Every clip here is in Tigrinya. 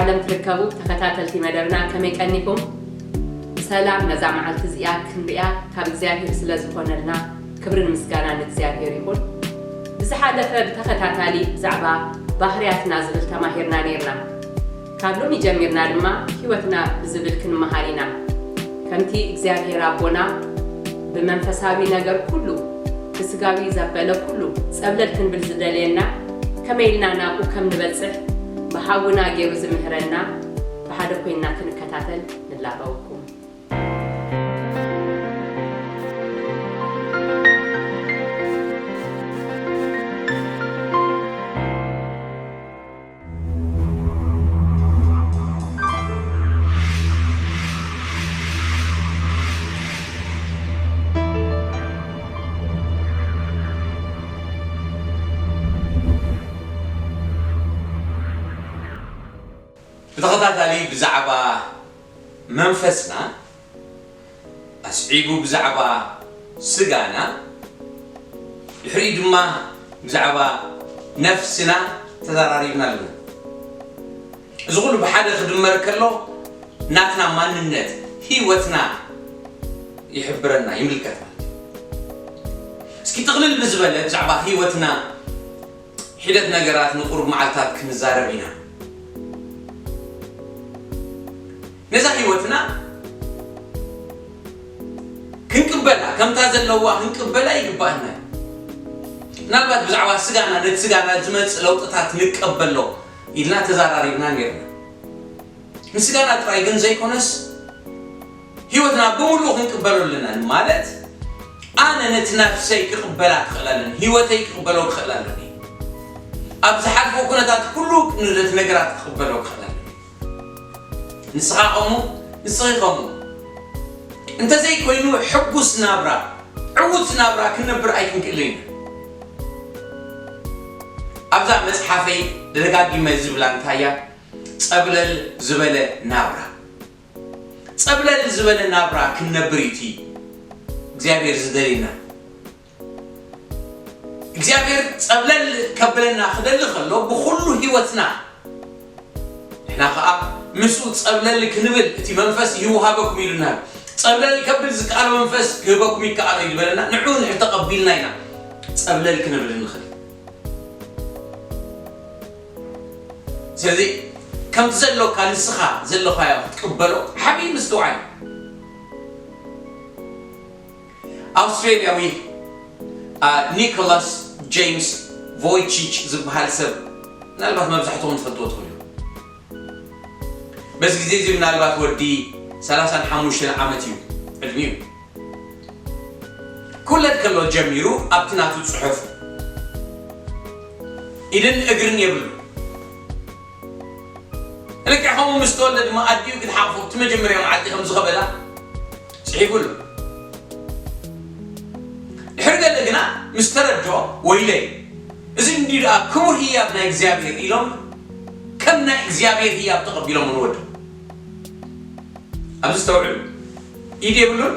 ዓለም ትርከቡ ተኸታተልቲ መደብና ከመይ ቀኒኹም? ሰላም ነዛ መዓልቲ እዚኣ ክንሪኣ ካብ እግዚኣብሔር ስለ ዝኾነልና ክብርን ምስጋናን እግዚኣብሔር ይኹን። ብዝሓለፈ ብተኸታታሊ ብዛዕባ ባህርያትና ዝብል ተማሂርና ነይርና። ካብ ሎሚ ጀሚርና ድማ ህይወትና ብዝብል ክንመሃር ኢና። ከምቲ እግዚኣብሔር ኣቦና ብመንፈሳዊ ነገር ኩሉ ብስጋዊ ዘበለ ኩሉ ጸብለል ክንብል ዝደልየና ከመይ ኢልና ናብኡ ከም ንበጽሕ ብሓውና ገይሩ ዝምህረና ብሓደ ኮይንና ክንከታተል ንላበወኩም። ብተኸታታሊ ብዛዕባ መንፈስና ኣስዒቡ ብዛዕባ ስጋና ድሕሪኡ ድማ ብዛዕባ ነፍስና ተዘራሪብና ኣለና። እዚ ኩሉ ብሓደ ክድመር ከሎ ናትና ማንነት ህይወትና ይሕብረና ይምልከት ማለት እዩ። እስኪ ጥቕልል ብዝበለ ብዛዕባ ህይወትና ሒደት ነገራት ንቁሩብ መዓልታት ክንዛረብ ኢና። ነዛ ህይወትና ክንቅበላ ከምታ ዘለዋ ክንቅበላ ይግባኣና። ምናልባት ብዛዕባ ስጋና ነቲ ስጋና ዝመጽእ ለውጥታት ንቀበሎ ኢልና ተዛራሪብና ነርና። ንስጋና ጥራይ ግን ዘይኮነስ ህይወትና ብምሉኡ ክንቅበሎ ኣለና። ማለት ኣነ ነቲ ነፍሰይ ክቕበላ ክኽእል ኣለኒ፣ ህይወተይ ክቕበሎ ክኽእል ኣለኒ። ኣብ ዝሓልፎ ኩነታት ኩሉ ነቲ ነገራት ክቕበሎ ክኽእል ኣለኒ። ንስኻ ከምኡ ንስኺ ከምኡ እንተዘይኮይኑ ሕጉስ ናብራ ዕዉት ናብራ ክንነብር ኣይክንክእልን ኢና። ኣብዛ መጽሓፈይ ደጋጊመ ዝብላ እንታይ እያ? ጸብለል ዝበለ ናብራ። ጸብለል ዝበለ ናብራ ክንነብር እዩ እቲ እግዚኣብሔር ዝደልየና። እግዚኣብሔር ጸብለል ከብለና ክደሊ ከሎ ብኹሉ ህይወትና ንሕና ኸዓ ምስኡ ጸብለል ክንብል እቲ መንፈስ ይውሃበኩም ኢሉና። ጸብለል ከብል ዝከኣሎ መንፈስ ክህበኩም ይከኣሎ እዩ ዝበለና። ንዑ ንድሕር ተቐቢልና ኢና ጸብለል ክንብል ንኽእል። ስለዚ ከምቲ ዘሎካ ንስኻ ዘለኻዮ ክትቅበሎ ዓብዪ ምስትውዓል እዩ። ኣውስትሬልያዊ ኒኮላስ ጄምስ ቮይቺች ዝበሃል ሰብ ምናልባት መብዛሕትኹም ትፈልጥዎ ትኽእሉ። በዚ ግዜ እዚ ምናልባት ወዲ ሰላሳን ሓሙሽተን ዓመት እዩ ዕድሚኡ። ክውለድ ከሎ ጀሚሩ ኣብቲ ናቱ ጽሑፍ ኢድን እግርን የብሉ። ልክዕ ከምኡ ምስ ተወልደ ድማ ኣዲኡ ክትሓቕፎ እቲ መጀመርያ መዓልቲ ከም ዝኸበዳ ጽሒፉ ኣሎ። ድሕሪ ገለ ግና ምስ ተረድኦ፣ ወይለይ፣ እዚ እንዲ ደኣ ክቡር ህያብ ናይ እግዚኣብሔር ኢሎም ከም ናይ እግዚኣብሔር ህያብ ተቐቢሎም ንወዱ። ኣብዚ ዝተውዕሉ ኢድ የብሉን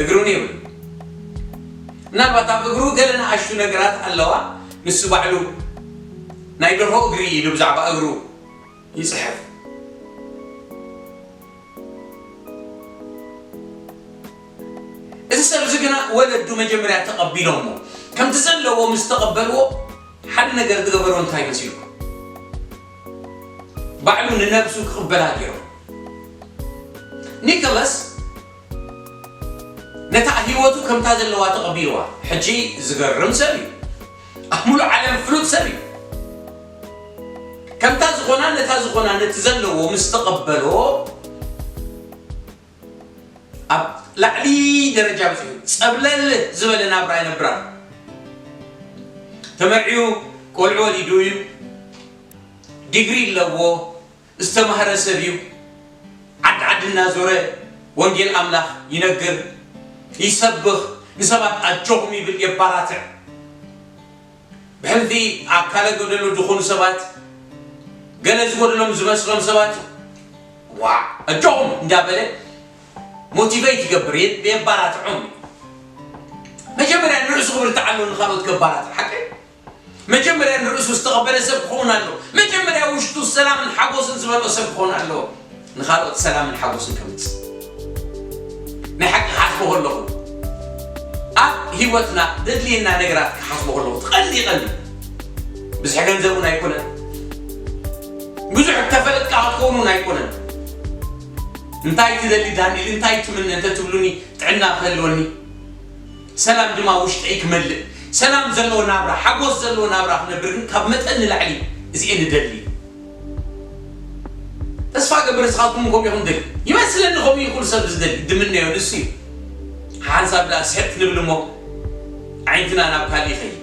እግሩን የብሉን። ምናልባት ኣብ እግሩ ገለ ንኣሽቱ ነገራት ኣለዋ። ንሱ ባዕሉ ናይ ደርሆ እግሪ ኢሉ ብዛዕባ እግሩ ይጽሕፍ። እዚ ሰብ እዚ ግና ወለዱ መጀመርያ ተቐቢሎሞ ከምቲ ዘለዎ ምስ ተቐበልዎ ሓደ ነገር ዝገበሮ እንታይ መሲልኩም? ባዕሉ ንነብሱ ክቕበላ ገይሩ። ኒኮላስ ነታ ህይወቱ ከምታ ዘለዋ ተቐቢልዋ። ሕጂ ዝገርም ሰብ እዩ። ኣብ ሙሉእ ዓለም ፍሉጥ ሰብ እዩ። ከምታ ዝኾና ነታ ዝኾና ነቲ ዘለዎ ምስ ተቐበሎ ኣብ ላዕሊ ደረጃ በፂሑ ጸብለል ዝበለ ናብራ ይነብር ኣሎ። ተመርዕዩ ቆልዑ ወሊዱ እዩ። ዲግሪ ኣለዎ። ዝተማህረ ሰብ እዩ። ዓዲ ዓዲ እናዞረ ወንጌል ኣምላኽ ይነግር፣ ይሰብኽ፣ ንሰባት ኣጆኹም ይብል፣ የባራትዕ። ብሕልፊ ኣካለ ጎደሎ ዝኾኑ ሰባት፣ ገለ ዝጎደሎም ዝመስሎም ሰባት ዋዕ ኣጆኹም እንዳበለ ሞቲቬት ይገብር፣ የባራትዖም። መጀመርያ ንርእሱ ክብርትዕ ኣለዎ ንኻልኦት ከባራትዕ ሓቀይ። መጀመርያ ንርእሱ ዝተቐበለ ሰብ ክኸውን ኣለዎ። መጀመርያ ውሽጡ ሰላምን ሓጎስን ዝመልኦ ሰብ ክኸውን ኣለዎ፣ ንኻልኦት ሰላምን ሓጎስን ከምጽእ። ናይ ሓቂ ክሓስቦ ከለኹ፣ ኣብ ህይወትና ዘድልየና ነገራት ክሓስቦ ከለኹ፣ ቀንዲ ቀንዲ፣ ብዙሕ ገንዘብ እውን ኣይኮነን፣ ብዙሕ እተፈለጥካ ክትከውን እውን ኣይኮነን። እንታይ ትደሊ ዳንኤል፣ እንታይ ትምነ እንተ ትብሉኒ፣ ጥዕና ክህልወኒ፣ ሰላም ድማ ውሽጠይ ክመልእ፣ ሰላም ዘለዎ ናብራ፣ ሓጎስ ዘለዎ ናብራ ክነብር ግን ካብ መጠን ንላዕሊ እዚኤ ንደሊ። ተስፋ ገብር፣ ንስኻትኩም ከምኡ ኢኹም ደሊ ይመስለኒ። ከምኡ እዩ ኩሉ ሰብ ዝደሊ፣ ድምነዮ ንሱ እዩ። ሓንሳብ ደኣ ስሕት ክንብል እሞ ዓይንትና ናብ ካልእ ይኸይድ።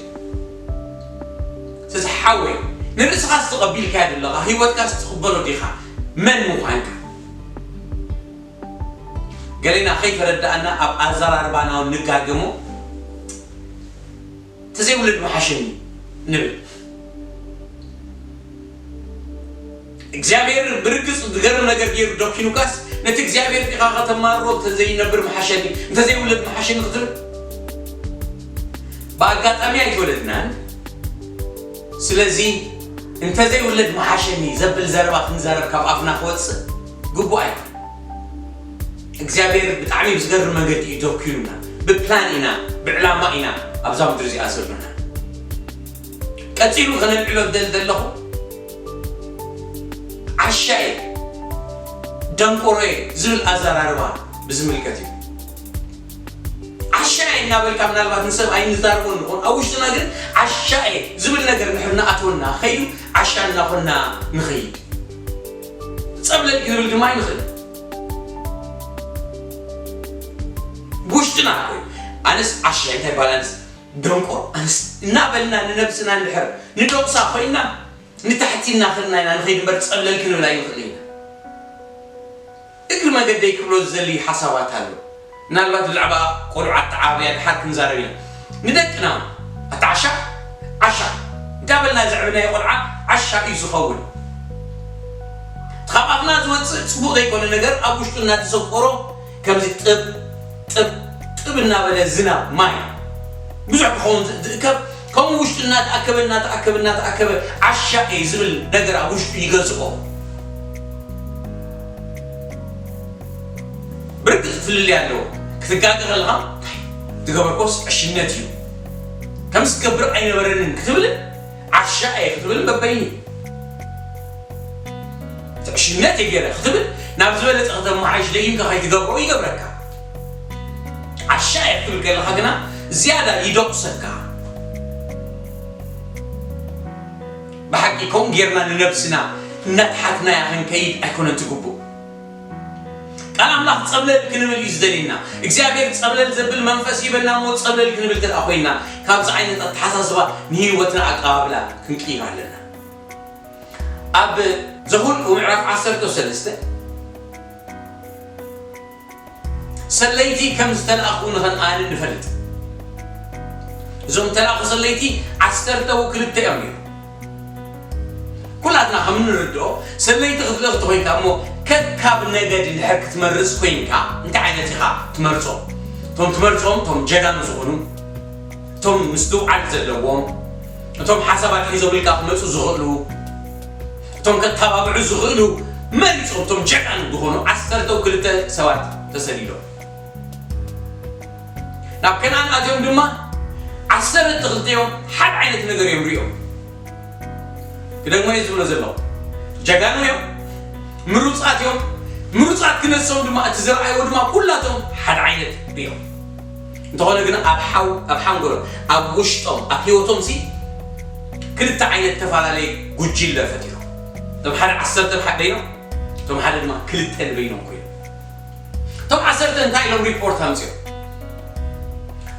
ስለዚ ሓወይ፣ ንርእስኻስ ተቐቢልካዮ ዘለኻ፣ ህይወትካስ ትቕበሎ ዲኻ? መን ምዃንካ? ገሌና ከይተረዳእና ኣብ ኣዘራርባና እውን ንጋገሞ። "ተዘይውለድ ምሓሸኒ" ንብል። እግዚኣብሔር ብርግጽ ዝገርም ነገር ገይሩ ዶኪኑካስ፣ ነቲ እግዚኣብሔር ዲኻ ከተማርሮ? "እንተዘይነብር ምሓሸኒ፣ እንተዘይውለድ ምሓሸኒ" ክትብል? ብኣጋጣሚ ኣይተወለድናን። ስለዚ "እንተዘይውለድ ምሓሸኒ" ዘብል ዘረባ ክንዛረብ ካብ ኣፍና ክወጽእ ግቡእ ኣይኮነን። እግዚኣብሔር ብጣዕሚ ብዝገርም መንገዲ እዩ ዶኪኑና። ብፕላን ኢና፣ ብዕላማ ኢና ኣብዛ ምድሪ እዚኣ ዘለና። ቀጺሉ ከነልዕሎ ዝደሊ ዘለኹ፣ "ዓሻ እየ፣ ደንቆሮ እየ" ዝብል ኣዘራርባ ብዝምልከት እዩ። "ዓሻ እየ" እናበልካ ምናልባት ንሰብ ኣይንዛረቦ ንኾን፣ ኣብ ውሽጥና ግን "ዓሻ እየ" ዝብል ነገር እንድሕር እናኣተወና ኸይዱ፣ ዓሻ እናኾንና ንኸይድ። ጸብለል ክንብል ድማ ኣይንኽእል። ብውሽጥና ኮይኑ፣ "ኣነስ ዓሻ፣ እንታይ ባል ኣነስ ደንቆሮ፣ ኣነስ" እናበልና ንነብስና እንድሕር ንደቑሳ ኮይና፣ ንታሕቲ እናኸድና ኢና ንኸይድ እምበር፣ ጸብለል ክንብል ኣይንኽእል ኢና። እግሪ መገደይ ክብሎ ዝደሊ ሓሳባት ኣሎ። ምናልባት ብዛዕባ ቆልዑ ኣተዓባብያ ድሓር ክንዛረብ ኢና። ንደቅና፣ "ኣታ ዓሻ፣ ዓሻ" እንዳበልና ዘዕብናዮ ቆልዓ ዓሻ እዩ ዝኸውን። እቲ ካብ ኣፍና ዝወጽእ ጽቡቕ ዘይኮነ ነገር ኣብ ውሽጡ እናተሰቆሮ፣ ከምዚ ጥብ፣ ጥብ፣ ጥብ እናበለ ዝናብ ማይ ብዙሕ ክኸውን ዝ-፣ ዝእከብ፣ ከምኡ ውሽጡ እናተኣከበ፣ እናተኣከበ፣ እናተኣከበ፣ ዓሻ እየ ዝብል ነገር ኣብ ውሽጡ ይገዝኦ። ብርግጽ ፍልልይ ኣለዎ። ክትጋገ ከለኻ፣ "እንታይ ዝገበርኮስ ዕሽነት እዩ። ከምዚ ክገብር ኣይነበረንን" ክትብልን፣ "ዓሻ እየ" ክትብልን በበይኑ። "ዕሽነት እየ ገይረ" ክትብል፣ ናብ ዝበለጸ ከተመሓይሽ ደጊምካ ከይትገብሮ ይገብረካ። "ዓሻ እየ" ክትብል ከለኻ ግና ዝያዳ ይደቑሰካ። ብሓቂ ከምኡ ጌርና ንነብስና እናተሓትናያ ክንከይድ ኣይኮነን ትግቡእ። ቃል ኣምላኽ ጸብለል ክንብል እዩ ዝደልየና። እግዚኣብሔር ጸብለል ዘብል መንፈስ ሂበና እሞ ጸብለል ክንብል እንተ ደኣ ኮይና፣ ካብዚ ዓይነት ኣተሓሳስባ ንህይወትና ኣቀባብላ ክንቅይር ኣለና። ኣብ ዘኍልቁ ምዕራፍ ዓሰርተ ሰለስተ፣ ሰለይቲ ከም ዝተላእኹ ንኸነኣንን ንፈልጥ። እዞም ተላእኹ ሰለይቲ ዓሰርተ ወክልተ እዮም ነይሮም። ኩላትና ከም እንርድኦ፣ ሰለይቲ ክትልእኽ እንተኾይንካ እሞ፣ ከካብ ነገድ እንድሕር ክትመርጽ ኮይንካ፣ እንታይ ዓይነት ኢኻ ትመርጾ? እቶም ትመርጾም፣ እቶም ጀጋኑ ዝኾኑ፣ እቶም ምስትውዓል ዘለዎም፣ እቶም ሓሳባት ሒዞምልካ ክመጹ ዝኽእሉ፣ እቶም ከተባብዑ ዝኽእሉ፣ መሪጾም፣ እቶም ጀጋኑ ዝኾኑ ዓሰርተ ወክልተ ሰባት ተሰዲዶም። ናብ ከነኣን ኣትዮም ድማ፣ ዓሰርተ ክልተ እዮም፣ ሓደ ዓይነት ነገር እዮም ሪኦም። ክደግሞ እየ ዝብሎ ዘለኹ። ጀጋኑ እዮም፣ ምሩጻት እዮም። ምሩጻት ክነሶም ድማ፣ እቲ ዝረኣይዎ ድማ፣ ኩላቶም ሓደ ዓይነት ሪኦም። እንተኾነ ግን ኣብ ሓው-፣ ኣብ ሓንጎሎም፣ ኣብ ውሽጦም፣ ኣብ ህይወቶም ሲ ክልተ ዓይነት ተፈላለየ ጉጅለ ፈጢሮም። እቶም ሓደ ዓሰርተ ሓደ እዮም፣ እቶም ሓደ ድማ ክልተ ንበይኖም ኮይኖም። እቶም ዓሰርተ እንታይ ኢሎም ሪፖርት ኣምጺኦም?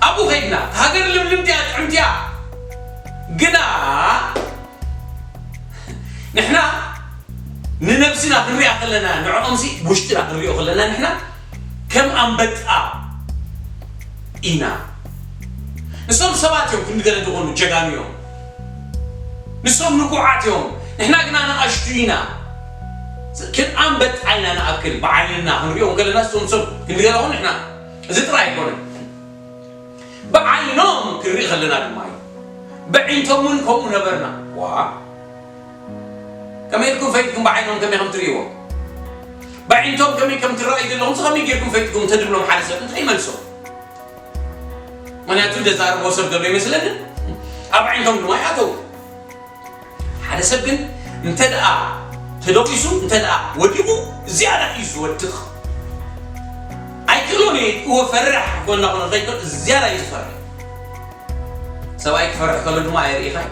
ኣብኡ ከይድና፣ ሃገር ልምልምቲ እያ፣ ጥዕምቲ እያ። ግና ንሕና ንነብስና ክንሪኣ ከለና፣ ንዕኦምሲ ውሽጥና ክንሪኦ ከለና፣ ንሕና ከም ኣንበጣ ኢና። ንሶም ሰባት እዮም፣ ክንዲ ገለ ዝኾኑ ጀጋኑ እዮም። ንሶም ንቁዓት እዮም፣ ንሕና ግና ንኣሽቱ ኢና። ከም ኣንበጣ ኢና ንኣክል፣ ብዓይንና ክንሪኦም ከለና፣ ንሶም ሰብ ክንዲ ገለ ኾኑ፣ ንሕና እዚ ጥራይ ኣይኮነን። ብዓይኖም ክንርኢ ከለና ድማ እዩ። በዒንቶም እውን ከምኡ ነበርና። ዋ፣ ከመይ ኢልኩም ፈይድኩም ብዓይኖም ከመይ ከም ትርእይዎ? በዒንቶም ከመይ ከም ትረኣዩ ዘለኹም ከመይ ጌርኩም ፈይድኩም ተድብሎም ሓደ ሰብ እንታይ ይመልሶ? ምክንያቱ ደዛረቦ ሰብ ዘሎ ይመስለኒ፣ ኣብ ዓይንቶም ድማ ይኣተው። ሓደ ሰብ ግን እንተ ደኣ ተደቂሱ፣ እንተ ደኣ ወዲቑ፣ ዝያዳ እዩ ዝወድቕ። ኣይክእሎን እየ፣ እወ ፈራሕ ኮና ኮነ ከይኮን ዝያዳ እዩ ዝፈርሕ። ሰብኣይ ክፈርሕ ከሎ ድማ ኣየርእኻይ።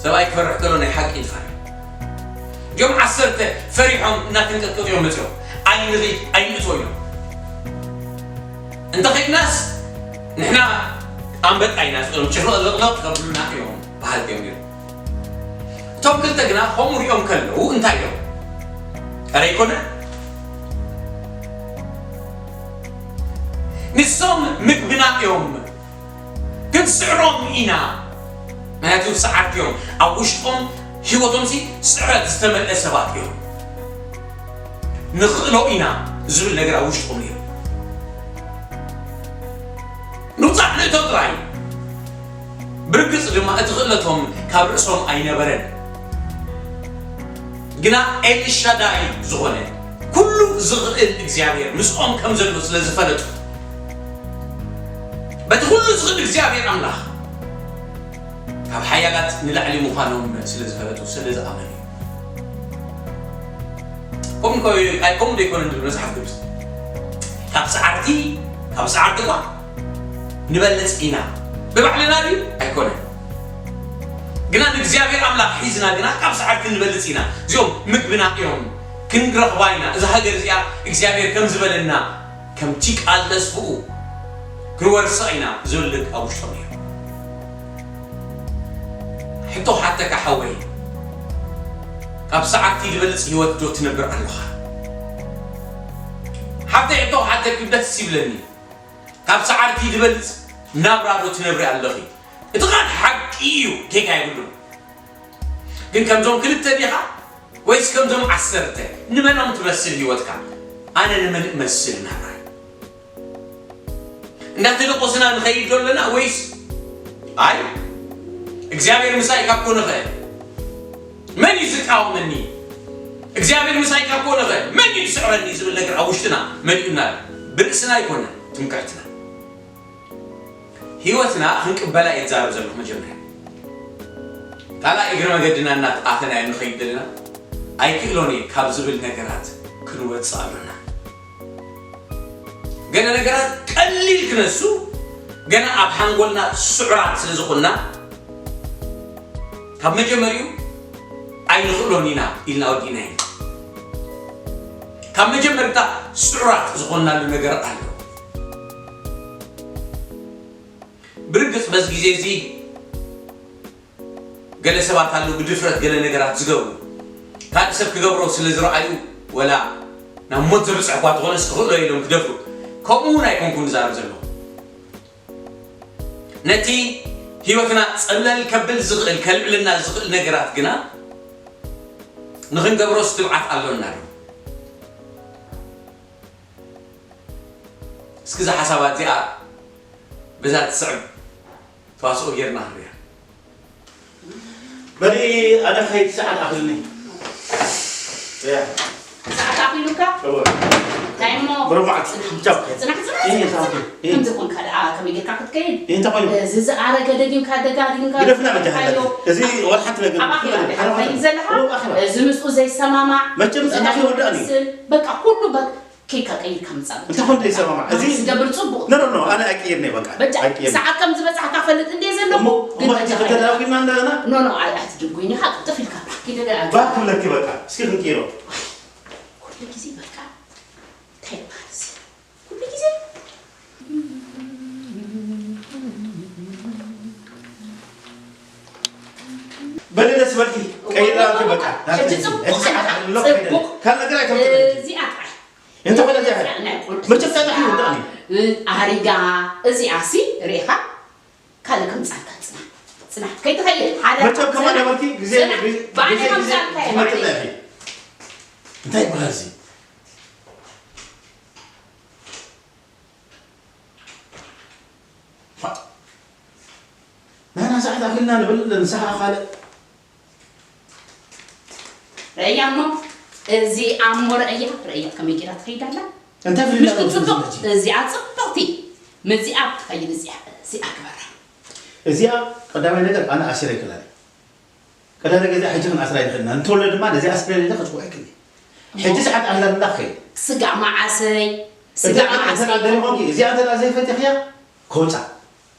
ሰብኣይ ክፈርሕ ከሎ ናይ ሓቂ እዩ ዝፈርሕ። እዚኦም ዓሰርተ ፈሪሖም እናተንቀጥቀጡ እዮም መፅኦም። ኣይንኺድ፣ ኣይንእቶ እዮም። እንተኸድናስ ንሕና ኣንበጣ ኢና፣ ዝቕድም ጭፍልቕልቕልቕ ከብሉና እዮም በሃልቲ እዮም ነይሮም። እቶም ክልተ ግና ከምኡ ሪኦም ከለዉ እንታይ እዮም? ኧረ ኣይኮነ። ንሶም ምግብና እዮም፣ ክንስዕሮም ኢና። ምክንያቱ ሰዓርቲ እዮም። ኣብ ውሽጦም ህይወቶም ሲ ስዕረት ዝተመልአ ሰባት እዮም። ንኽእሎ ኢና ዝብል ነገር ኣብ ውሽጦም ነይሩ። ንውፃእ ንእቶ ጥራይ። ብርግጽ ድማ እቲ ክእለቶም ካብ ርእሶም ኣይነበረን። ግና ኤልሻዳይ ዝኾነ ኩሉ ዝኽእል እግዚኣብሔር ምስኦም ከም ዘሎ ስለ ዝፈለጡ፣ በቲ ኩሉ ዝኽእል እግዚኣብሔር ኣምላኽ ካብ ሓያላት ንላዕሊ ምዃኖም ስለ ዝፈለጡ፣ ስለ ዝኣመኑ እዩ። ከምኡ ኮ-፣ ኣይ፣ ከምኡ ዶ ኣይኮነን ዝብል መጽሓፍ ቅዱስ? ካብ ሰዓርቲ፣ ካብ ሰዓርቲ እኳ ንበልጽ ኢና። ብባዕልና ድዩ? ኣይኮነን። ግና ንእግዚኣብሔር ኣምላኽ ሒዝና ግና ካብ ሰዓርቲ ንበልጽ ኢና። እዚኦም ምግብና እዮም፣ ክንረኽባ ኢና። እዛ ሃገር እዚኣ እግዚኣብሔር ከም ዝበለና፣ ከምቲ ቃል ተስፍኡ ክንወርሳ ኢና ዝብል ልብ ኣብ ውሽጦም ነይሩ። ሕቶ ሓተካ ሓወይ፣ ካብ ሰዓርቲ ዝበልጽ ህይወት ዶ ትነብር ኣለኻ? ሓፍተይ፣ ሕቶ ሓተኪ ደስ ይብለኒ። ካብ ሰዓርቲ ዝበልጽ ናብራ ዶ ትነብሪ ኣለኺ? እቲ ቃል ሓቂ እዩ፣ ጌጋ የብሉን። ግን ከምዞም ክልተ ዲኻ ወይስ ከምዞም ዓሰርተ? ንመኖም ትመስል ህይወትካ? ኣነ ንመን እመስል ናብራይ? እንዳተደቆስና ንኸይድ ዶ ኣለና ወይስ ኣይ እግዚኣብሔር ምሳይ ካብ ኮነ ኸ መን እዩ ዝቃወመኒ? እግዚኣብሔር ምሳይ ካብ ኮነ ኸ መን እዩ ዝስዕረኒ? ዝብል ነገር ኣብ ውሽጥና መሊኡና ኣሎ። ብርእስና ኣይኮነን ትምክሕትና። ህይወትና ክንቅበላ እየ ዝዛረብ ዘለኹ መጀመርያ። ካልኣይ እግረ መገድና እናተኣተናዮ ንኸይድ ዘለና ኣይክእሎን እየ ካብ ዝብል ነገራት ክንወፅእ ኣሎና። ገለ ነገራት ቀሊል ክነሱ ገና ኣብ ሓንጎልና ስዑራት ስለ ዝኾንና ካብ መጀመሪኡ ኣይንኽእሎን ኢና ኢልና ወዲእና ኢና። ካብ መጀመርታ ስዑራት ዝኾንናሉ ነገር ኣሎ። ብርግጽ በዚ ግዜ እዚ ገለ ሰባት ኣለዉ ብድፍረት ገለ ነገራት ዝገብሩ። ካልእ ሰብ ክገብሮ ስለ ዝረኣዩ ወላ ናብ ሞት ዘብጽሕ እኳ እንተኾነስ ክኽእሎ ኢሎም ክደፍሩ። ከምኡ እውን ኣይኮንኩን ዝዛረብ ዘለኹ። ነቲ ህይወትና ጸብለል ከብል ዝኽእል፣ ከልዕልና ዝኽእል ነገራት ግና ንኽንገብሮስ ትብዓት ኣሎና ዶ? እስኪ እዛ ሓሳባት እዚኣ በዛ ትስዕብ ተዋስኦ ጌርና ክንሪኣ። በሊ ኣነ ከይድ ሰዓት ኣኽልኒ። እያ። ሰዓት ኣኺሉካ? እወ። እንታይ እሞ? ብሩማዓት፣ ቻው። ጽናሕ፣ ጽናሕ፣ ይሄ ጽናሕ፣ ሰዓት፣ ጽናሕ። ይሄ። ከምዚ ኾንካ ደኣ ከመይ ጌርካ ክትከይድ? ይሄ እንታይ ኮይኑ? እዚ ዝኣረገ ደጊምካ ደጋጊምካ ግደፍና መጃ ዝኸድካዮ። እዚ ወላ ሓንቲ ነገር ኣብ ኣኺባ ግደፍና። ዲኻ ትኸይድ ዘለኻ? እወ፣ ኣኺባ። እዚ ምስኡ ዘይሰማማዕ፣ መቸም ጽናሕ ጽናሕ ይወዳእኒ። ይመስል። በቃ ኩሉ በቃ ኬካ ቀይርካ ምጻእ። እንታይ ኮን ዘይሰማማዕ? እዚ ዝገብር ጽቡቕ። ኖ፣ ኖ፣ ኖ፣ ኣነ ኣይቅይርኒ በቃ። በጃ፣ ኣይቅይርኒ። ሰዓት ከም ዝበጻሕካ ፈልጥ እንዴ ዘለኹ፣ እሞ፣ ግን እሞ በጃ ሕጂ ኸይድ። ከተዳጒና እንደገና? ኖ፣ ኖ፣ ኣይ፣ ኣትድጉኒ፣ ሓጥፍ ኢልካ ባክ ደጋ። ባክ ክብለኪ በቃ። እስኪ ክንቅይሮ። ኩሉ ግዜ በቃ። እንታይ ይበሃል እዚ? ኩሉ ግዜ? በሊ ደስ በልኪ። ቀይራ በቃ። ሕጂ ጽቡቕ ሕጂ ሰዓት ኣለዎ። ጽቡቕ። ካልእ ነገር ኣይተምጽእ። እዚኣ ጥራይ። እንተ ኾነ እዚኣ ናይ ቁርሲ መቸም ጸኒሑ ይወዳእኒ። ኣሪጋ እዚኣ ሲ ርኢኻ ካልእ ከምጻልካ ጽናሕ። ጽናሕ። ከይትኸይድ ሓደ መቸም ከማን ጽናሕ። ነበርኪ ግዜ ጽናሕ። ግዜ ባዕለይ ግዜ ግዜ ከምጻልካ እየ ትመጥእ ባዕለይ። ኢኺ። እንታይ ይበሃል እዚ? ሰዓት ኣኺልና ንብል ንስኻ ካልእ። ረእያ እሞ እዚ ኣሞ ረእያ ረእያ ከመይ ጌራ ትኸይድ ኣላ እንታይ ምሽ ፍልላ ክትፅብቕ እዚኣ ፅብቕቲ ምዚኣ ክትኸይድ እዚኣ እዚኣ ግበራ እዚኣ ቀዳማይ ነገር ኣነ ኣሲረ ይክላል ቀዳማይ ገዛ ሕጂ ክንኣስራ ይኽእልና እንተወለ ድማ ነዚኣ ኣስረ ኢለ ክፅውዕ ይክእል ሕጂ ሰዓት ኣህላልና ክኸይድ ስጋዕ መዓሰይ እዚኣ እንተ ደሊኾንኪ እዚኣ እንተ ዘይፈቲኽያ ከውፃ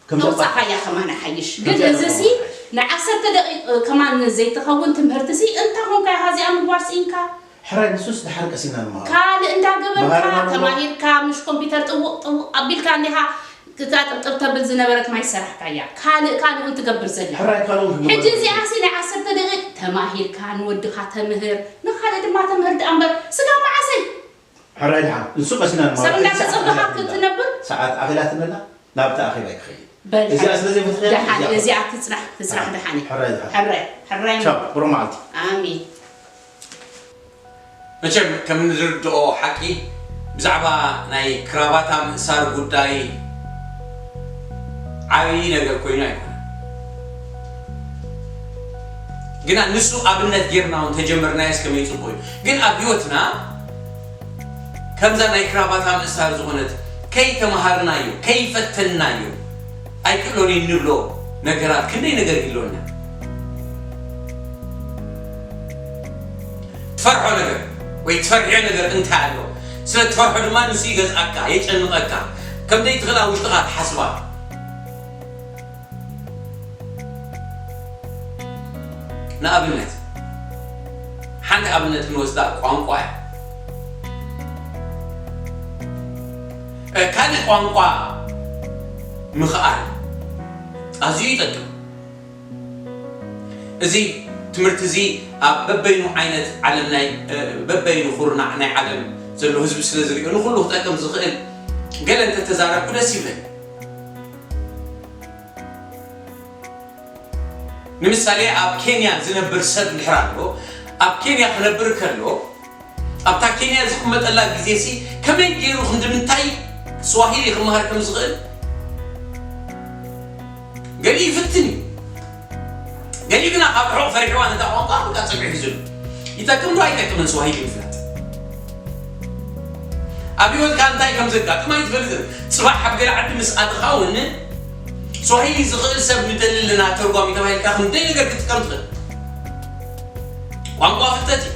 ከምዛ ከውፃኻያ ከማን ሓይሽ ግን እዚ ሲ ንዓሰርተ ደቂቕ ከማን ዘይትኸውን ትምህርቲ ሲ እንታይ ኮንካ ኢኻ እዚኣ ምግባር ስኢንካ ሕራይ ንሱስ ድሓር ቀሲና ንመሃሮ ካልእ እንዳገበርካ መሃርና ንመሃር። ተማሂርካ ምሽ ኮምፒውተር ጥውቕ ጥውቕ ኣቢልካ እንዲኻ እታ ጥብጥብ ተብል ዝነበረት ማይ ሰራሕካያ ካልእ ካልእ እውን ትገብር ዘላ ሕራይ ካልእ እውን ክግበር ሕጂ እዚኣ ሲ ናይ ዓሰርተ ደቂቕ ተማሂርካ ንወድኻ ተምህር ንኻልእ ድማ ተምህር ደኣ እምበር ስጋ መዓሰይ ሕራይ ድሓን ንሱ ቀሲና ንመሃሮ ሰብ ሕጂ ሰዓት እንዳተፀበኻ ኣኺላትና። ክትነብር ሰዓት ኣኺላትነላ ናብቲ ኣኺባ ይክኸይድ በል እዚኣ ስለ ዘይፈትኽያ ደሓን እዚኣ እዚኣ ትፅናሕ ትፅናሕ ደሓን እዩ ሕራይ ድሓን ሕራይ ሕራይ ቻው ብሮ መዓልቲ ኣሜን መቸም ከም ንርድኦ ሓቂ ብዛዕባ ናይ ክራባታ ምእሳር ጉዳይ ዓብዪ ነገር ኮይኑ ኣይኮነን። ግና ንሱ ኣብነት ጌርና እውን ተጀመርናዮስ ከመይ ፅቡቕ እዩ። ግን ኣብ ህይወትና ከምዛ ናይ ክራባታ ምእሳር ዝኾነት ከይተምሃርናዮ ከይፈተንናዮ ኣይክእሎን እዩ እንብሎ ነገራት ክንደይ ነገር ይህልወና። ትፈርሖ ነገር ወይ ትፈርሕዮ ነገር እንታይ ኣሎ? ስለ ትፈርሖ ድማ ንሱ ይገዝኣካ፣ የጨንቐካ። ከም ዘይትኽእላ ውሽጥኻ ትሓስባ። ንኣብነት ሓንቲ ኣብነት ክንወስዳ ቋንቋ እያ። እ፣ ካልእ ቋንቋ ምኽኣል ኣዝዩ ይጠቅም። እዚ ትምህርቲ እዚ ኣብ በበይኑ ዓይነት ዓለም ናይ እ፣ በበይኑ ኩርናዕ ናይ ዓለም ዘሎ ህዝቢ ስለ ዝሪኦ ንኩሉ ክጠቅም ዝኽእል ገለ እንተተዛረብኩ ደስ ይብል። ንምሳሌ ኣብ ኬንያ ዝነብር ሰብ ድሕር ኣሎ ኣብ ኬንያ ክነብር ከሎ ኣብታ ኬንያ ዝቕመጠላ ግዜ ሲ ከመይ ገይሩ ክንዲ ምንታይ ስዋሂሊ ክመሃር ከም ዝኽእል ገሊኡ ይፍትን እዩ። ገሊኡ ግና ካብ ርሑቕ ፈሪሕዋ ነታ ቋንቋ በቃ ጸግዒ ሒዙ ኣሎ። ይጠቅም ዶ ኣይጠቅምን ስዋሂሊ ምፍላጥ? ኣብ ህይወትካ እንታይ ከም ዘጋጥም ኣይትፈልጥን። ጽባሕ ኣብ ገለ ዓዲ ምስ ኣተኻ እውን ስዋሂሊ ዝኽእል ሰብ ንደሊ ኣለና ተርጓሚ ተባሂልካ ክንደይ ነገር ክትጥቀም ትኽእል። ቋንቋ ፍልጠት እዩ።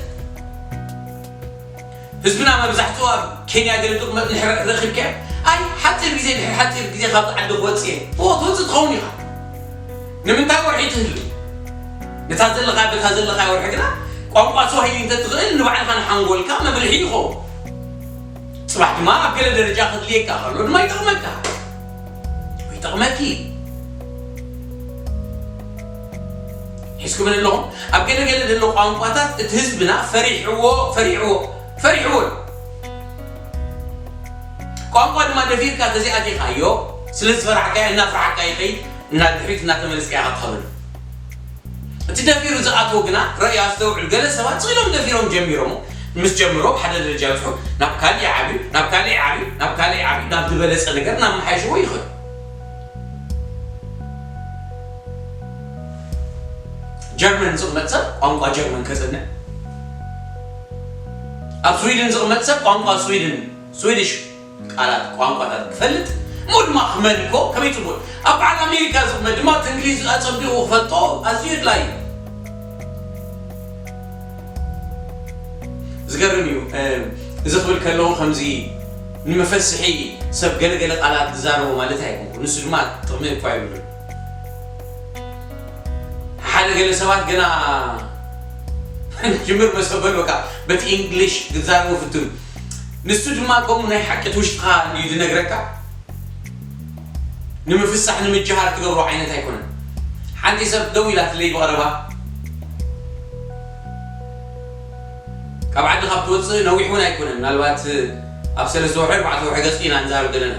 ህዝብና መብዛሕትኡ ኣብ ኬንያ ገለ ድቕመጥ ንሕር ረኺብካዮ ኣይ ሓፂር ግዜ ድሕሪ ሓፂር ግዜ ካብዚ ዓዲ ክወፅእ እየ እዎ ትወፅእ ትኸውን ኢኻ ንምንታይ ወርሒ ትህሉ ነታ ዘለኻ በታ ዘለኻ ወርሒ ግና ቋንቋ ስዋሂሊ እንተትኽእል ንባዕልኻ ንሓንጎልካ መብልሒ ይኸውን ፅባሕ ድማ ኣብ ገለ ደረጃ ክድልየካ ከሎ ድማ ይጠቕመካ ወይ ይጠቕመኪ ሒዝኩምን ኣለኹም ኣብ ገለገለ ዘሎ ቋንቋታት እቲ ህዝብና ፈሪሕዎ ፈሪሕዎ ፈሪሕዎ እዩ ቋንቋ ድማ ደፊርካ ተዚኣቲኻዮ ስለ ዝፈራሕካዮ እናፍራሕካ ይኸይድ እናድሕሪት እናተመለስካ ኢኻ ትኸበሉ እቲ ደፊሩ ዝኣትዎ ግና ረእዩ ኣስተውዕል ገለ ሰባት ስኢሎም ደፊሮም ጀሚሮሞ ምስ ጀምሮ ሓደ ደረጃ ይብፅሑ ናብ ካሊእ ዓብዩ ናብ ካሊእ ዓብዩ ናብ ካሊእ ዓብዩ ናብ ዝበለፀ ነገር እናመሓየሽዎ ይኽእሉ ጀርመን ዝቕመጥ ሰብ ቋንቋ ጀርመን ከፅንዕ ኣብ ስዊድን ዝቕመጥ ሰብ ቋንቋ ስዊድን ስዊድሽ ቃላት ቋንቋታት ክፈልጥ እሞ ድማ ክመልኮ ከመይ ፅቡቅ ኣብ በዓል ኣሜሪካ ዝቕመጥ ድማ እቲ እንግሊዝ ኣፀቢቑ ክፈልጦ ኣዝዩ ኣድላይ እዩ ዝገርም እዩ እዚ ክብል ከለኹ ከምዚ ንመፈስሒ ሰብ ገለገለ ቃላት ዝዛረቦ ማለት ኣይኮንኩ ንሱ ድማ ጥቕሚ እኳ ይብሉ ሓደ ገለ ሰባት ገና ጅምር መሰበሉ በቃ በቲ ኢንግሊሽ ክትዛረቦ ፍትኑ ንሱ ድማ ከምኡ ናይ ሓቂ እቲ ውሽጥኻ እንድዩ ዝነግረካ ንምፍሳሕ ንምጅሃር ትገብሮ ዓይነት ኣይኮነን ሓንቲ ሰብ ደው ኢላትለይ ብቐረባ ካብ ዓዲ ካብ ትወፅእ ነዊሕ እውን ኣይኮነን ምናልባት ኣብ ሰለስተ ወርሒ ኣርባዕተ ወርሒ ገፂ ኢና ንዛረብ ዘለና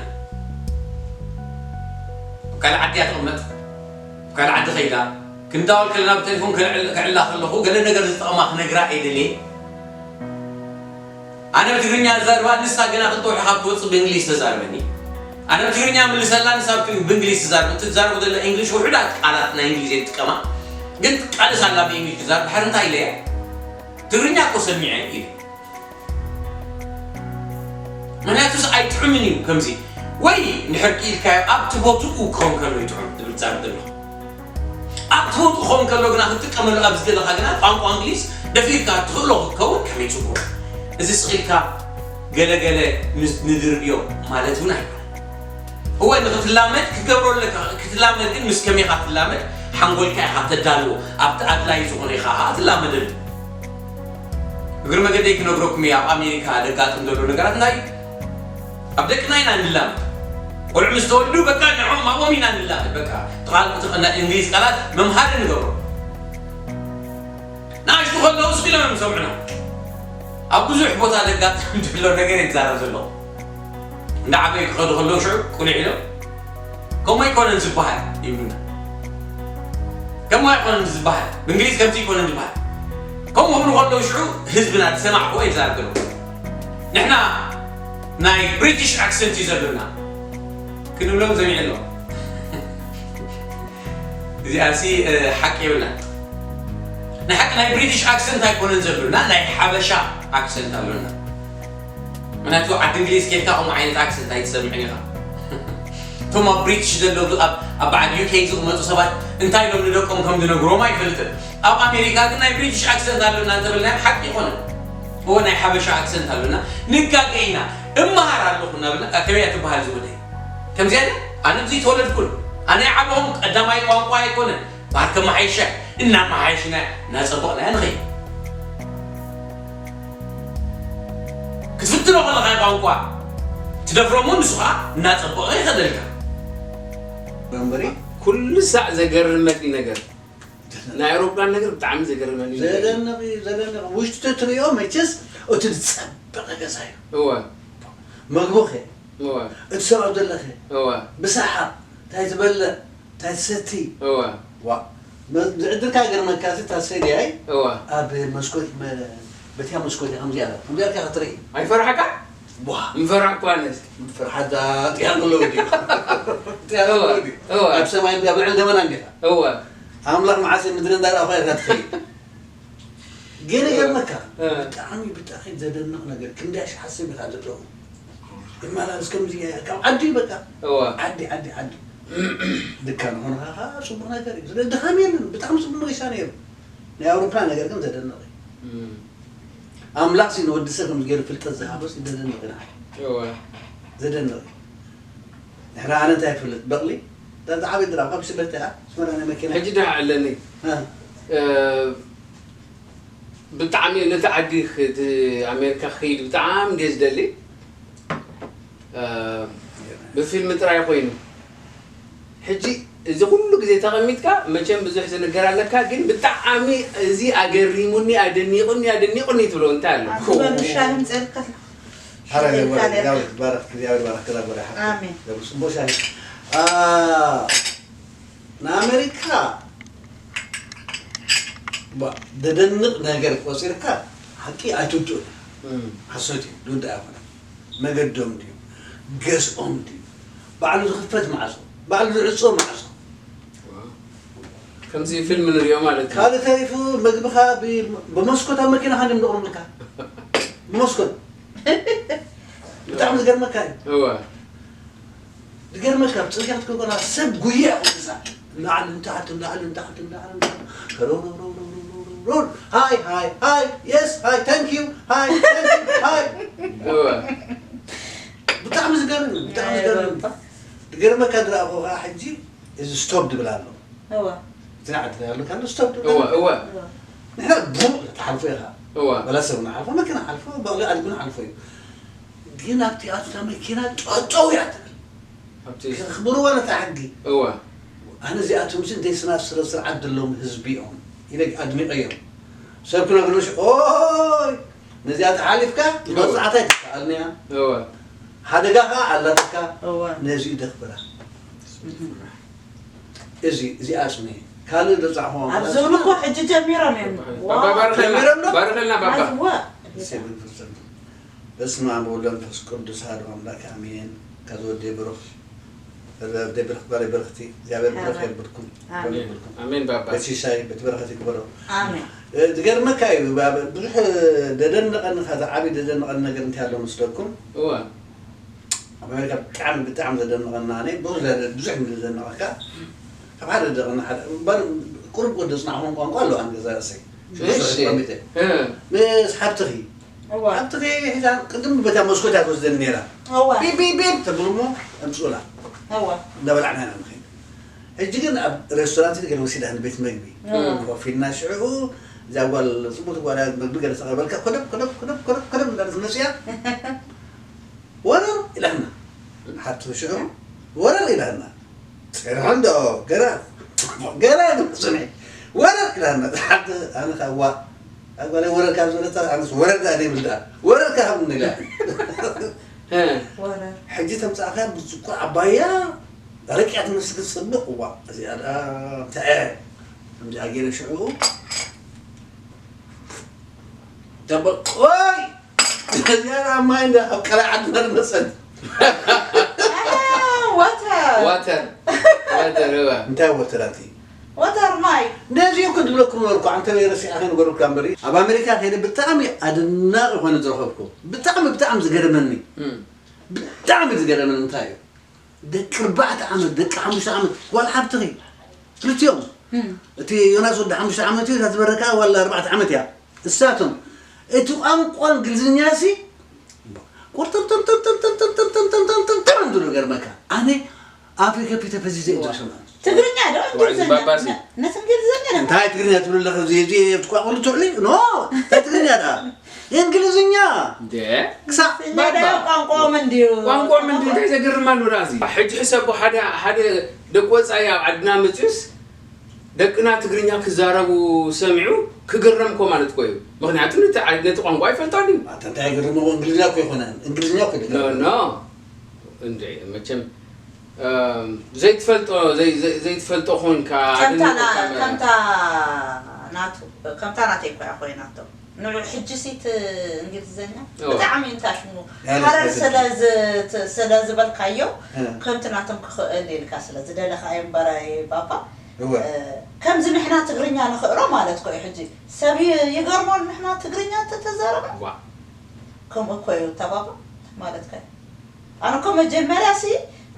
ካልእ ዓዲ እያ ትቕመጥ ካልእ ዓዲ ከይዳ ክንዳወል ከለና ብቴሌፎን ክዕላ ከለኹ ገለ ነገር ዝጠቕማ ክነግራ እየ ደልየ ኣነ ብትግርኛ ዝዛርባ ንሳ ግና ክልተ ወርሒ ካብ ትወፅእ ብእንግሊዝ ተዛርበኒ ኣነ ብትግርኛ ምልሰላ ንሳብ ብእንግሊዝ ትዛረብ፣ እቲ ትዛረቡ ዘሎ እንግሊሽ ውሑዳት ቃላት ናይ እንግሊዝ እየ ትጥቀማ፣ ግን ቃልስ ኣላ ብእንግሊሽ ትዛረብ፣ ድሓር እንታይ ኢለ እየ? ትግርኛ እኮ ሰሚዐ እዩ። ምክንያቱስ ኣይጥዑምን እዩ ከምዚ። ወይ እንድሕር ክኢልካዮ ኣብቲ ቦትኡ ክኸውን ከሎ ይጥዑም ትብል ትዛረብ ዘለኹ። ኣብቲ ቦትኡ ክኸውን ከሎ ግና ክትጥቀመሉ ኣብ ዝደለኻ ግና ቋንቋ እንግሊዝ ደፊርካ ትኽእሎ ክትከውን ከመይ ጽቡቕ። እዚ ስቕ ኢልካ ገለገለ ምስ ንድርብዮ ማለት እውን ኣይኮነን። እወ ንክትላመድ ክትገብሮ ኣለካ። ክትላመድ ግን ምስ ከመይ ኢኻ ትላመድ? ሓንጎልካ ኢኻ ተዳልዎ። ኣብቲ ኣድላይ ዝኾነ ኢኻ ኸዓ ትላመደሉ። እግሪ መገደይ ክነግረኩም እየ ኣብ ኣሜሪካ ዘጋጥም ዘሎ ነገራት እንታይ እዩ? ኣብ ደቅና ኢና ንላመድ። ቆልዑ ምስ ተወልዱ በቃ ንዕኦም ኣብኦም ኢና ንላመድ። በቃ እቲ ቃል እቲ ቃል ናይ እንግሊዝ ቃላት መምሃሪ ንገብሮ። ንኣሽቱ ከለዉ ስቕ ኢሎም እዮም ዝሰምዑና። ኣብ ብዙሕ ቦታ ዘጋጥም ዘሎ ነገር እየ ዝዛረብ ዘለኹ። እንዳዓበዩ ክኸዱ ከለዉ ሽዑ ቁሊሕ ኢሎም ከምኡ ኣይኮነን ዝበሃል ይብሉና። ከምኡ ኣይኮነን ዝበሃል፣ ብእንግሊዝ ከምዚ ኣይኮነን ዝበሃል። ከምኡ ክብሉ ከለዉ ሽዑ ህዝብና ዝሰማዕክዎ እየ ዝዛረብ ዘለኹ። ንሕና ናይ ብሪቲሽ ኣክሰንት እዩ ዘሎና ክንብሎም ዘሚዐ ኣለኹ። እዚኣሲ ሓቂ የብላን። ናይ ሓቂ ናይ ብሪቲሽ ኣክሰንት ኣይኮነን ዘሎና፣ ናይ ሓበሻ ኣክሰንት ኣሎና። ምክንያቱ ዓዲ እንግሊዝ ኬድካ ከምኡ ዓይነት ኣክሰንት ኣይትሰምዕን ኢኻ። እቶም ኣብ ብሪቲሽ ዘለዉ ኣብ ኣብ በዓል ዩ ኬ ዝቕመጡ ሰባት እንታይ ኢሎም ንደቆም ከም ዝነግሮም ኣይፈልጥን። ኣብ ኣሜሪካ ግን ናይ ብሪቲሽ ኣክሰንት ኣሎና እንተበልናዮም ሓቂ ይኾነ። እወ ናይ ሓበሻ ኣክሰንት ኣሎና። ንጋገ ኢና። እመሃር ኣለኹ እናበልና ከመይ እያ ትበሃል ዝወደይ? ከምዚኣ ድያ? ኣነ ኣብዚ ተወለድኩን ኣነ ይዓበኹም ቀዳማይ ቋንቋ ኣይኮነን። በሃር ከመሓይሻ እናመሓየሽና እናጸበቕናያ ንኸይድ። ክትፍትኖ ከለኻ ቋንቋ ትደፍሮሞ ንሱ ኸዓ እናጸበቐ ይኸደልካ። መንበሪ ኩሉ ሳዕ ዘገርመኒ ነገር ናይ ኣውሮፕላን ነገር ብጣዕሚ ዘገርመኒ ነገር እዩ። ዘደንቕ እዩ፣ ዘደንቕ። ውሽጢ ትሪኦ መቸስ እቲ ዝጸበቐ ገዛ እዩ። እወ። መግቡ ኸ? እወ። እቲ ሰብ ኣብ ዘለኸ? እወ። ብሰሓቕ እንታይ ትበልዕ? እንታይ ትሰቲ? እወ። ዋ። መ- ዝዕድልካ ገርመካ እዚ እታ ሰድያይ እወ። ኣብ መስኮት መ- በቲያ መስኮት እያ ከምዚኣ ከምዚኣ ኢልካ ክትርኢ። ኣይፈርሓካ? ቧ። ምፈራሕኩ ኣነስ። ፍርሓት ጥያ ከለዎ ድዩ? ጥያ ከለዎ ድዩ? እወ። ኣብ ሰማይ እንዲያ ብልዕል ደበና እንዲኻ። እወ። ኣምላኽ መዓስ ምድሪ እንዳረኣኹ ኢኻ ትኸይድ። ግን ይገርመካ እ። ብጣዕሚ ብጣዕሚ ዘደንቕ ነገር ክንደይ ኣሽሓት ሰብ ኢኻ ዘለዎ ይመላለስ ከምዚ እያ ካብ ዓዲ በቃ እወ። ዓዲ ዓዲ ዓዲ ድካ ንኾንካ ከዓ ፅቡቅ ነገር እዩ ስለዚ ድኻም የለን ብጣዕሚ ፅቡቅ መገሻ ነይሩ ናይ ኣውሮፓ ነገር ግን ዘደንቕ እዩ እም። ኣምላኽ ሲ ንወዲ ሰብ ከምዚ ገይሩ ፍልጠት ዝሃቦ ሲ ዘደንቕ ኢና እወ። ዘደንቕ እዩ ድሕሪ ኣነ እንታይ ይፈልጥ በቕሊ እዛ ዝዓበይ ድራ ካብ ሽለተ እያ ስመራ ናይ መኪና ሕጂ ድሓ ኣለኒ እ። እ፣ ብጣዕሚ ነቲ ዓዲ እቲ ኣሜሪካ ክኸይድ ብጣዕሚ እንድየ ዝደሊ እ፣ ብፊልም ጥራይ ኮይኑ ሕጂ እዚ ኩሉ ግዜ ተቐሚጥካ መቸም ብዙሕ ዝንገር ኣለካ ግን ብጣዕሚ እዚ ኣገሪሙኒ ኣደኒቑኒ ኣደኒቑኒ ትብሎ እንታይ ኣሎ ኣትበሉ ሻሂ ምፅእልካ ኣለኹ። ሓራ ሻሂ ገበረ ካልያ። እግዚኣብሔር ይባረክ እግዚኣብሔር ይባረክ ክላ ጎዳ ሓራ ኣሜን። ደብር ጽቦ ሻሂ ኣ ንኣሜሪካ ባ- ደደንቕ ነገር ቆጺርካ ሓቂ ኣይትውድኡን እም። ሓሶት እዩ ልውዳእ ኣይኮነን መገዶም ድዩ ገዝኦም ድዩ ባዕሉ ዝኽፈት ማዕጾ ባዕሉ ዝዕጾ ማዕጾ ከምዚ ፊልም ንሪኦ ማለት እዩ ካልእ ተሪፉ መግብኻ ብ- ብመስኮት ኣብ መኪናኻ እንዲም ዘቕርቡልካ ብመስኮት ብጣዕሚ ዝገርመካ እዩ እወ ዝገርመካ ኣብ ፅርግያ ክትከው ከለካ ሰብ ጉያ ይኹን እዛ ላዕሊ ንታሕቲ ላዕሊ ንታሕቲ ላዕሊ ንታሕቲ ሮል ሮል ሮል ሮል ሮል ሮል ሃይ ሃይ ሃይ የስ ሃይ ታንክ ዩ ሃይ ታንክ ዩ ሃይ እወ ብጣዕሚ ዝገርም እዩ ብጣዕሚ ዝገርም እዩ ዝገርመካ ዝረኣኹ ከዓ ሕጂ እዚ ስቶፕ ዝብል ኣሎ እወ እቲ ንዓዲ ትሪኣ ኣለካ ኣሎ ስቶፕ ዝብል እወ ኣሎ እወ እወ ንሕና ቡቕ ተሓልፎ ኢኻ እወ ወላ ሰብ ንሓልፎ መኪና ሓልፎ በቕሊ ኣድጉ ንሓልፎ እዩ ግን ኣብቲ ኣታ መኪና ጠጠው እያ ትብል ኣብቲ ክኽብርዋ ነታ ሕጊ እወ ኣነ እዚኣቶም ሲ ደይ ስና ስረ ስርዓት ዘለዎም ህዝቢ እዮም ኢለ ኣድኒቐዮም ሰብ ክነግርሽ ኦይ ነዚኣ ተሓሊፍካ እወ። መቕፃዕታ ኣይትከኣልንያ እወ ሓደጋ ከዓ ኣላትካ እወ። ነዚ ደኽብራ እዚ እዚኣ ስኒ ካልእ ዘፃዕኹዋ ኣብ ዝብሉ እኮ ሕጂ ጀሚሮም እዮም ባባ ባርኸልና ጀሚሮም ዶ? ባርኸልና ባባ ኣዝዋ በስመ ኣብ ወወልድ ወመንፈስ ቅዱስ ኣሐዱ ኣምላክ ኣሜን። ካዚ ወዲ ብሩኽ፣ ወዲ ብሩኽ፣ ጓል ብርኽቲ፣ እግዚኣብሔር ብሩኽ ኣሜን። የብልኩም፣ ኣሜን። የብልኩም። ኣሜን ባባ። በሲሳይ፣ በቲ በረኸት ይግበሮ። ኣሜን። እ፣ ዝገርመካ እዩ፣ ባ-፣ ብዙሕ ደደንቐኒ፣ ካዚ ዓብዪ ደደንቐኒ ነገር እንታይ ኣሎ መስለኩም? እወ። ኣብ ኣሜሪካ ብጣዕሚ፣ ብጣዕሚ ዘደንቐና፣ ኣነ ብዙሕ ዘደ-፣ ብዙሕ እንዲ ዘደንቐካ፣ ካብ ሓደ ደቕና ሓደ፣ እምበር ቁሩብ ቁሩብ ዘጽናዕኹም ቋንቋ ኣሎ፣ ኣነ ገዛ ርእሰይ። ሽዱሽተ እሺ። ተቐሚጠ። እ። ምስ ሓብትኺ፣ እዋ። ኣብቲ ከይደ ሒዛ ቅድም በታ መስኮት እያ ትወስደኒ ነይራ። እዋ። ቢብ ቢብ ቢብ ተብል እሞ ኣምፅኡላ። እዋ። እንዳበላዕና ኢና ንኸይድ። ሕጂ ግን ኣብ ሬስቶራንት ገለ ወሲዳ ንቤት መግቢ። እዋ። ኮፍ ኢልና ሽዑ እዛ ጓል ፅቡቅ ጓል እያ፣ መግቢ ገለ ተቐበልካ ኮደብ ኮደብ ኮደብ ኮደብ ኮደብ እንዳለት መፅያ ወረር ኢላትና። ሓቱ ሽዑ ወረር ኢላትና። ሰርሖ እንዶ ገና ገና ግን ጽንሒ ወረር ክዳን መጽሓፍ ኣነ ከዋ ኣጓለ ወረር ካብ ዝበለታ ኣነስ ወረር ዳ ደይ ብልዳ ወረር ካብ ንላ ወረር ሕጂ ተምጻእካ ብዝኮ ዓባያ ረቂያ ትመስል ጽብቅ እዋ እዚኣ ደኣ እንታይ እያ ከምዚኣ ገይረ ሽዑ ተበቅ ወይ እዚኣ ደኣ ማይ እንዳ ካብ ቀላይ ዓዲ ነርመሰን ወተር ዋተር ዋተር እዋ እንታይ ወተር ኣቲ ወተር ማይ ነዚ እኮ ዝብለኩም ነበርኩ ኣንተ ረሲዕካ ንገሩካ እምበሪ ኣብ ኣሜሪካ ከይደ ብጣዕሚ ኣድናቂ ኮነ ዝረኸብኩ ብጣዕሚ ብጣዕሚ ዝገረመኒ እም። ብጣዕሚ ዝገረመኒ እንታይ እዩ ደቂ ኣርባዕተ ዓመት ደቂ ሓሙሽተ ዓመት ጓል ሓብትኺ ክልቲኦም እቲ ዮናስ ወዲ ሓሙሽተ ዓመት እዩ እታ ዝበረካ ዋላ ኣርባዕተ ዓመት እያ እሳቶም እቲ ቋንቋ እንግሊዝኛ ሲ ቁርጥምጥምጥምጥምጥምጥምጥምጥምጥምጥምጥም ዝብሉ ገርመካ ኣነ ኣፍሪካ ፒተ ፈዚዘ እዩ ዝሰማ ትግርኛ ዶ እንግሊዝኛ ባባሲ። ነቲ እንግሊዝኛ ዶ እንታይ ትግርኛ ትብል ኣለኻ እዚ እዚ ትቋቁሉ ትዕሊ ኖ እንታይ ትግርኛ ደኣ እንግሊዝኛ እንዴ ክሳዕ ባባ ቋንቋኦም እንድዩ ቋንቋኦም እንድዩ እንታይ ዘገርም ኣሎ ደኣ እዚ ሕጂ ሕሰቦ ሓደ ሓደ ደቂ ወፃኢ ኣብ ዓድና መፅዩስ ደቅና ትግርኛ ክዛረቡ ሰሚዑ ክግረም እኮ ማለት እኮ እዩ። ምኽንያቱ ነቲ ዓድ ነቲ ቋንቋ ይፈልጦ ድዩ? ኣታ እንታይ ግርምዎ እንግሊዝኛ እኮ ይኮነ እንግሊዝኛ እኮ ኖ ይኮነ። ኖ እንዴ መቸም እም፣ ዘይትፈልጦ ዘይ- ዘይ- ዘይትፈልጦ ኮንካ ከምታ ና- ኣደንቆካ መ- ከምታ ናቱ ከምታ ናተይ እኮ እያ ኮይናቶ ንዑ ሕጂ ሲት እንግሊዝኛ ኦ። ብጣዕሚ እንታሽሙ ያለ ሃረር ስለ ዝ- ት- ስለ ዝበልካዮ እ። ከምቲ ናቶም ክኽእል ኢልካ ስለ ዝደለኻ እምበረ ባባ እወ ከምዚ ንሕና ትግርኛ ንኽእሎ ማለት ኮ እዩ ሕጂ ሰብ ይ- ይገርሞ ንሕና ትግርኛ እንተተዛረበ ዋ ከምኡ እኮ እዩ ተባባ ማለት ከ ኣነ እኮ መጀመርያ ሲ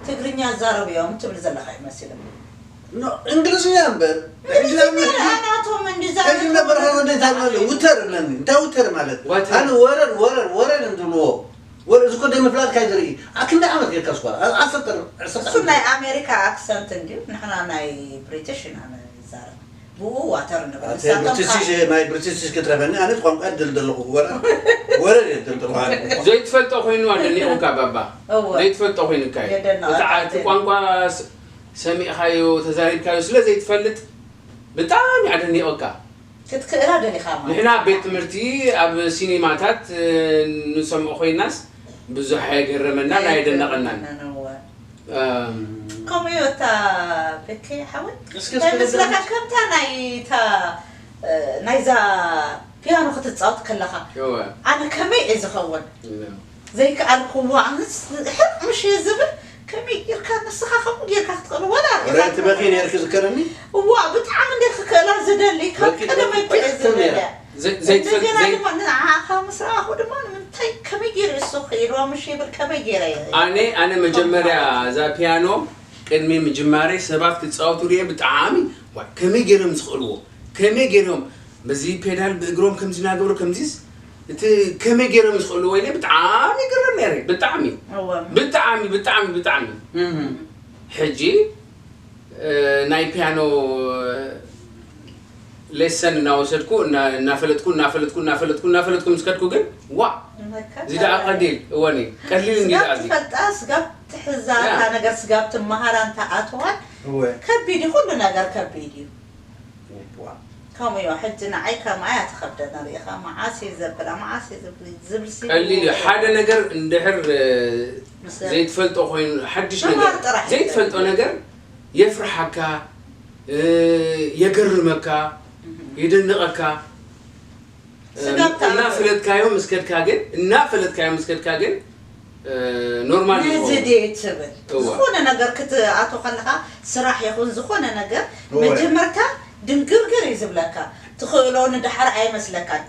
ትግርኛ ዛረብ እዮም ትብል ዘለኻ ይመስል ኖ እንግሊዝኛ እምበር ሕጂ ናብ እንግሊዝኛ ምድሪ- ናቶም ሕጂ እንዲዛረብ ነበር ሓደ ወደ እንታይ ማለት ውተር እብለኒ እንታይ ውተር ማለት Water. ኣነ ወረር ወረር ወረር እንትብልዎ ወረ እዚ ኮ ደይ ምፍላጥካ እዩ ዝርኢ ኣብ ክንደይ ዓመት ጌርካ ስኳር ኣብ ዓሰርተ ዕስርተ እሱ ናይ ዓመት ኣሜሪካ ኣክሰንት እንድዩ ንሕና ናይ ብሪቲሽ ኢና ንዛረብ ብኡ ዋተር ንብል ኣንተ ንሳቶም ብርቲሽ ካ- ናይ ብርቲሽ ክትረፈኒ ኣነ ቋንቋ ድል ዘለኹ ወረ ወረ ድል ዘለኹ ኣነ ዘይትፈልጦ ኮይኑ ኣደኒቑካ ባባ እወ ዘይትፈልጦ ኮይኑካ እዩ የደና እቲ ዓቲ ኣታተን። ቋንቋ ስ- ሰሚዕካዮ ተዛሪብካዮ ስለ ዘይትፈልጥ ብጣዕሚ ኣደኒቑካ ክትክእላ ደሊኻ ማለት ንሕና ቤት ትምህርቲ ኣብ ሲኒማታት ንሰምዖ ኮይናስ ብዙሕ ኣየገረመናን ኣየደነቐናን። ከምኡ እዩ እታ ቤከይ ሓወይ እስኪ እንታይ እስኪ መስለካ ንገርኒ። ከምታ ናይ እታ ናይዛ ፒያኖ ክትፃወት ከለኻ እወ፣ ኣነ ከመይ እየ ዝኸውን እወ። ዘይከኣልክዎ ኣነስ ሕቕ ምሽ እየ ዝብል ከመይ ጌርካ ንስኻ ከምኡ ጌርካ ክትኽእል ወላ ወረ ትበኺ ነርኪ ዝከረኒ እዋ ብጣዕሚ እንደ ክክእላ ዝደሊ ካብ በኪ ቀደመ ትበኪ እየ ቀጥታ ዝደልያ ነይራ። ዘይ- ዘይትፈል- እንደገና ዘይ- ድማ ንዓኻ ምስ ረኣኹ ድማ ንምንታይ ከመይ ገይሩ እሱ ክኢልዋ ምሽ ይብል ከመይ ገይረ እየ ኣነ ኣነ መጀመርያ እዛ ፒያኖ ቅድሚ ምጅማረይ ሰባት ክፃወቱ ርየ ብጣዕሚ ዋይ ከመይ ገይሮም ዝኽእልዎ ከመይ ገይሮም በዚ ፔዳል ብእግሮም ከምዚ እናገበሩ ከምዚስ እቲ ከመይ ገይሮም ዝኽእልዎ ኢለ ብጣዕሚ ይግረም ነይረ ብጣዕሚ እወ ብጣዕሚ ብጣዕሚ ብጣዕሚ እህ ሕጂ እ፣ ናይ ፒያኖ እ፣ ሌሰን እናወሰድኩ እና- እናፈለጥኩ እናፈለጥኩ እናፈለጥኩ እናፈለጥኩ ምስ ከድኩ ግን ዋ እዚ ደኣ ቀሊል እወኒ ቀሊል እንዲ ስጋብ ደኣ እዚ ትፈልጣ ስጋብ ትሕዛ እታ ያ። ነገር ስጋብ ትመሃራ እንተ ኣትዋን እወ ከቢድ እዩ ኩሉ ነገር ከቢድ እዩ እዋ ከምኡ እዩ ሕጂ ንዓይ ከምኣ እያ ትኸብደኒ ርኢኻ መዓስ እዩ ዘብላ መዓስ እዩ ዝብል ዝብል ሲ ቀሊል እዩ ሓደ ነገር እንድሕር እ፣ ምስ ዘይትፈልጦ ኮይኑ ሓድሽ ተማር ነገር ጥራሕ እዩ ዘይትፈልጦ ዘብል። ነገር የፍርሓካ፣ የገርመካ፣ የደንቐካ። እናፈለጥካዮ ምስ ከድካ ግን እናፈለጥካዮ ምስ ከድካ ግን ኖርማል ነዚ ዝኸውን። ድየ ትብል እወ። ዝኾነ ነገር ክትኣቶ ከለኻ፣ ስራሕ ይኹን ዝኾነ ነገር እወ። መጀመርታ ድንግርግር እዩ ዝብለካ። ትኽእሎ ንድሓር ኣይመስለካን።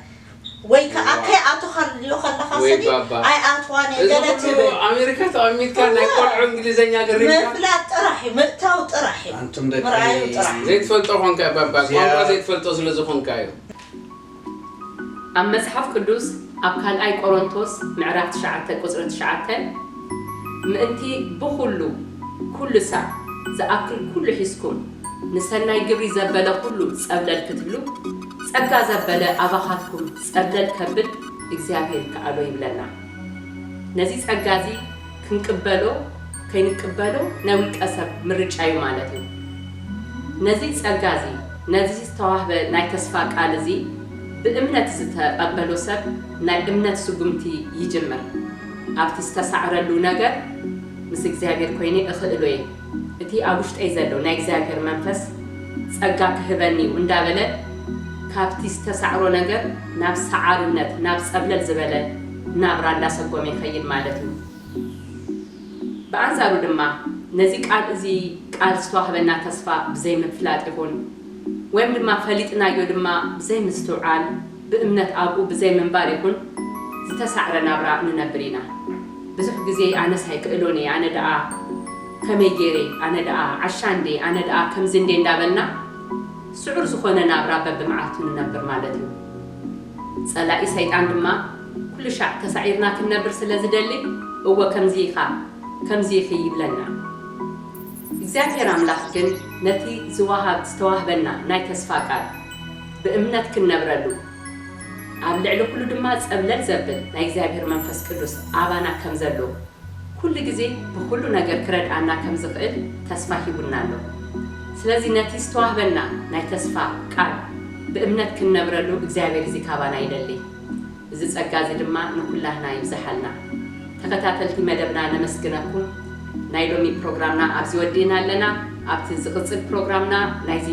ወይ ከዓ እወ። ከይኣቶኻዮ ከለኻ ወይ ስኒ ባባ። ኣይኣትዋን እየ እዚ ገለ ኩሉ ትብል። ኣሜሪካ፣ ኣብ ኣሜሪካ ናይ እወ። ቆልዑ እንግሊዝኛ ገሪምካ። ምፍላጥ ጥራሕ እዩ፣ ምእታው ጥራሕ እዩ፣ ኣንቱም ደቂ ምርኣዩ ጥራሕ። ዘይትፈልጦ ኾንካ ባባ፣ እዚኣ- ቋንቋ ዘይትፈልጦ ስለ ዝኾንካ እዩ። ኣብ መጽሓፍ ቅዱስ ኣብ ካልኣይ ቆሮንቶስ ምዕራፍ ትሽዓተ ቁጽሪ ትሽዓተ፣ ምእንቲ ብኹሉ ኩሉ ሳዕ ዝኣክል ኩሉ ሒዝኩም ንሰናይ ግብሪ ዘበለ ኩሉ ጸብለል ክትብሉ፣ ጸጋ ዘበለ ኣባኻትኩም ጸብለል ከብል እግዚኣብሔር ይከኣሎ ይብለና። ነዚ ጸጋ እዚ ክንቅበሎ ከይንቅበሎ ናይ ውልቀ ሰብ ምርጫ እዩ ማለት እዩ። ነዚ ጸጋ እዚ፣ ነዚ ዝተዋህበ ናይ ተስፋ ቃል እዚ ብእምነት ዝተቐበሎ ሰብ ናይ እምነት ስጉምቲ ይጅምር። ኣብቲ ዝተሳዕረሉ ነገር ምስ እግዚኣብሔር ኮይነ እኽእሎ እየ፣ እቲ ኣብ ውሽጠይ ዘሎ ናይ እግዚኣብሔር መንፈስ ጸጋ ክህበኒ እዩ እንዳበለ ካብቲ ዝተሳዕሮ ነገር ናብ ሰዓርነት፣ ናብ ጸብለል ዝበለ ናብራ እንዳሰጎመ ይኸይድ ማለት እዩ። ብኣንጻሩ ድማ ነዚ ቃል እዚ ቃል ዝተዋህበና ተስፋ ብዘይምፍላጥ ይኹን ወይም ድማ ፈሊጥናዮ ድማ ብዘይምስትውዓል ብእምነት ኣብኡ ብዘይምንባር ይኹን ዝተሳዕረ ናብራ ንነብር ኢና። ብዙሕ ግዜ ኣነስ ኣይክእሎን እየ፣ ኣነ ደኣ ከመይ ገይረ፣ ኣነ ደኣ ዓሻ እንዴ፣ ኣነ ደኣ ከምዚ እንዴ እንዳበልና ስዑር ዝኾነ ናብራ በብመዓልቱ ንነብር ማለት እዩ። ጸላኢ ሰይጣን ድማ ኩሉ ሻዕ ተሳዒርና ክንነብር ስለ ዝደሊ፣ እወ ከምዚ ኢኻ፣ ከምዚ ኢኺ ይብለና። እግዚኣብሔር ኣምላኽ ግን ነቲ ዝወሃብ ዝተዋህበና ናይ ተስፋ ቃል ብእምነት ክንነብረሉ፣ ኣብ ልዕሊ ኩሉ ድማ ጸብለል ዘብል ናይ እግዚኣብሔር መንፈስ ቅዱስ ኣባና ከም ዘሎ፣ ኩሉ ግዜ ብኹሉ ነገር ክረድኣና ከም ዝኽእል ተስፋ ሂቡና ኣሎ። ስለዚ ነቲ ዝተዋህበና ናይ ተስፋ ቃል ብእምነት ክንነብረሉ እግዚኣብሔር እዚ ካባና ይደሊ። እዚ ጸጋ እዚ ድማ ንኩላህና ይብዝሓልና። ተኸታተልቲ መደብና ነመስግነኩም። ናይ ሎሚ ፕሮግራምና ኣብዚ ወዲእና ኣለና። ኣብቲ ዝቕጽል ፕሮግራምና ናይዚ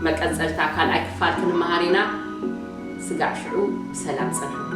መቀጸልታ ካልኣይ ክፋል ክንመሃር ኢና። ስጋዕ ሽዑ ብሰላም ጽንሑ።